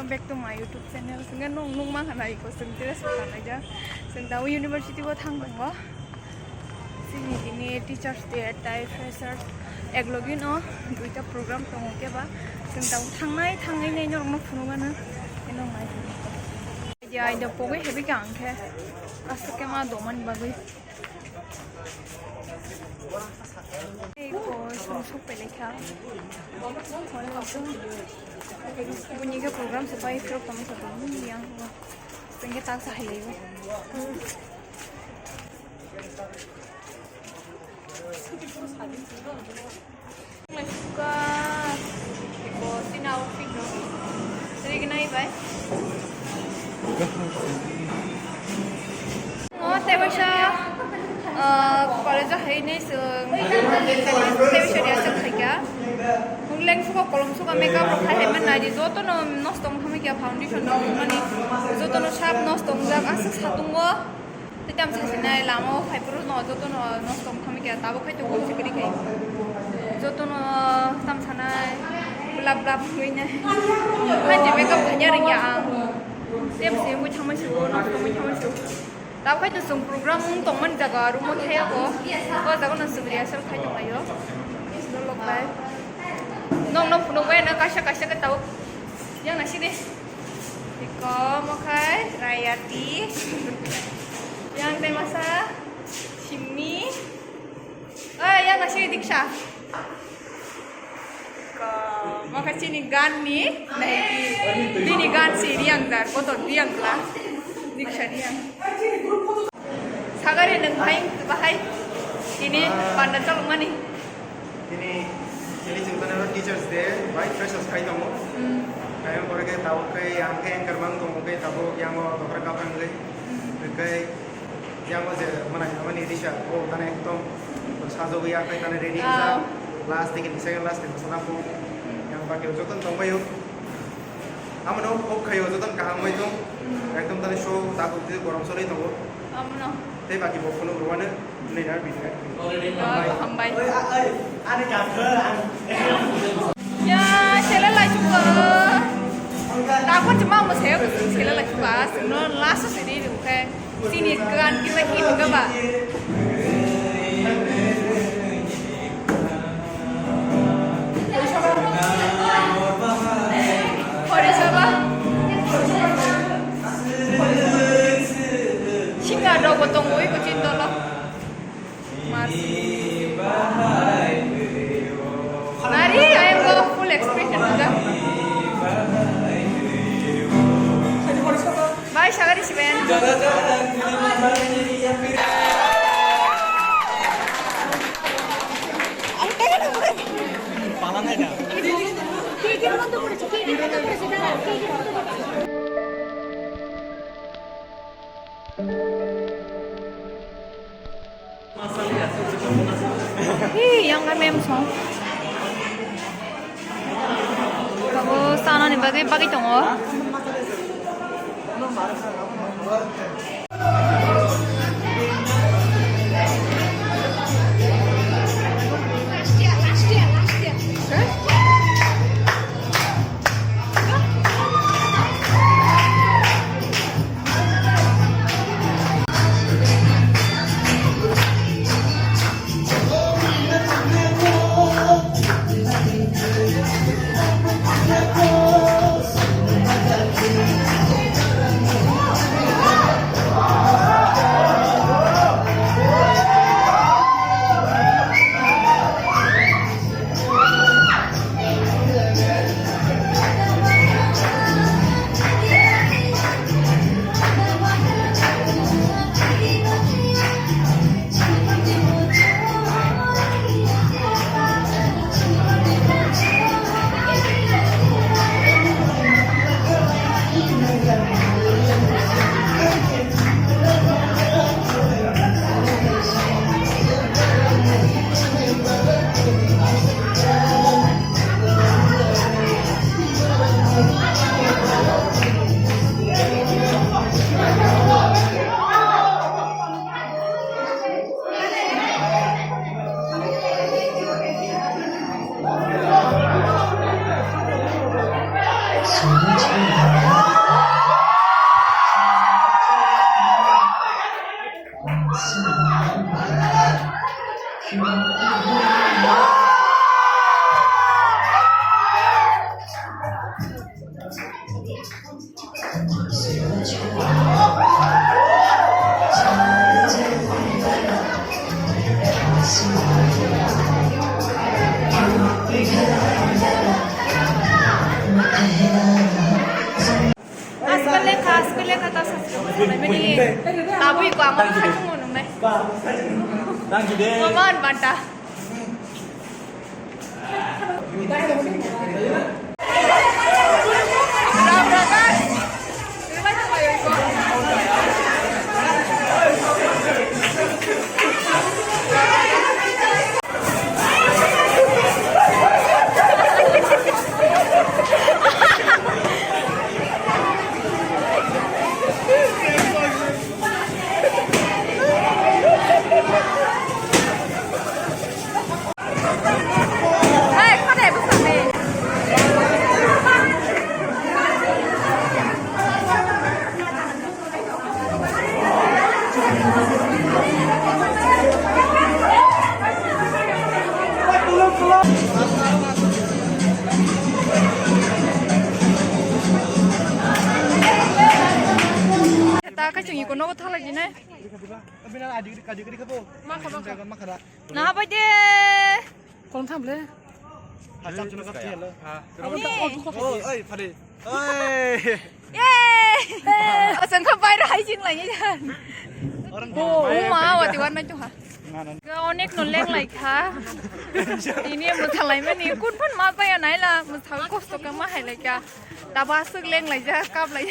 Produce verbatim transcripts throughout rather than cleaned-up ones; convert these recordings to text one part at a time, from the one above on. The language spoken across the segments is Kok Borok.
Back to my YouTube channel. Singkhe nung nung ma khana iko sing dress ko khana ja. Sing da university ko thang tongo. Sini ini teachers day tai freshers ek logi no duita program tongo keba. Sing da thangnai thangnai nai norok no phunugano. Eno mai. Ya ida pogwi hebi ka angkhe. Aswk khe ma dongmani bagwi. Eko song sok pelai kha. Buini khe program se pai phirok tongwi kha bini yang. Tengke tak sa hai laibo. Lai suka. Eko sini outfit no. Tadi kenai bai. O tei waisa, ah, college o hai nei chwng tei waisa rehearsal khaikha. Hwngleng suka kolom suka makeup rok khai hai manna di joto no nosto wng thangma khe foundation rok mani joto no sab nosto wngjak aswk satung o. Tei tamo sasinai lama o phai phuru no joto no nosto wng thangma khe tabuk khai tongo sikiri khai. Joto no tam sanai blap blap wngwi nai. Hai je makeup khaina rwngya ang. Tei bwswk wngwi thangma sugo nosto wngwi thangma sugo. Tabuk hai to chwng program wng tongmani jaga room o thai o. O jaga no chwng rehearsal khai tonglaio. Dolok bai. Nong nong phunuk bai no kaisa kaisa khe tabuk. Yang nasi de. Iko mokhai Rayati. Yang tei masa Simni. Oi, yang nasi Diksha. Ko, maka chini gan ni, nahi ki, bini gan si riang dar, kotor riang kla, diksa riang. Sagari nung bahai, bahai, ini panda chalok mani. Ini, ini chwng tani teachers day, bai freshers khai tongo. Hmm. Kaya pore ke tabuk ke yang ke anchor mang tongo ke tabuk yang o dokra kaprang le. Hmm. Ke Yang o je mwnai mwnai ni risa o tane ekdom sajagwi ya khai tane ready. Ah. Wngkha. Last digi ni second last ni bwsala phung. Hmm. Yang baki o joto tongbaio. Amono ok khaio joto kaham bai tong. Hmm. Ekdom tane show ta bukti gorom solwi tongo. Amono. Tei baki bo phunuk rwano nini na video. Oh, hambai. Oi, a-, oi, ani gathar, ang. Ya, sele lai chuko. Tako chuma mo sele lai chuko, aswk no last sidi rukai. Sini gan kisa hit ka ba. Horisaba. Singa dogo tongoi ko chindolo. Mari, I am go full expression. Bye, sagari siben. Hi, yang kami em song. Bagus, sana ni bagi bagi tongo. Aswk lekha, aswk lekha ta subscribe khlaimani. Tabui ko ang khatung nungnai. Thank you de. Maman banta. Ta ka chungi kono thalaji nai. Bina adi kadi kadi kabo. Ma khaba. Ma khara. Na bai de. Kon tham le. Ha cham chuna kap chela. Ha. Ni. Oh, oi phari. Oi. Ye. Asang kha bai rai jing lai ni. Orang. Oh, ma wa ti wan na chu ha. Ga onek no leng lai kha. Tini mo thalai mani kun phan ma pa ya nai la mo thal kosto ka ma hai lai kha. Taba suk leng lai ja kap lai.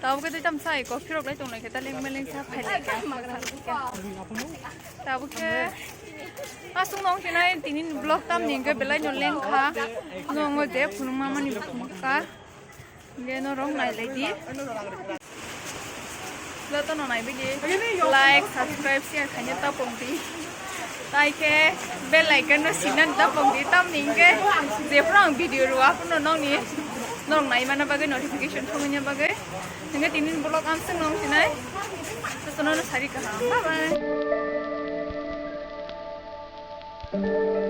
Tabuk khe tei tam sai ko phirok lai tong lai khe ta leng meleng sa phai lai kha. Tabuk khe asung nong khe nai tini vlog tam ni khe belai no leng kha. Nongo je phunuk mama ni phunuk kha. Nge no rong nai lai di. Joto no nai bidi like, subscribe, share khaina ta pong di. Tai khe bell icon no sinan ta pong di, tamni hwnkhe jephru ang video rw aphuru nokni nok nai mana bagwi notification thwngna bagwi. Hwnkhe tini vlog amswk nong sinai. Jotono no sari kaham. Bye bye.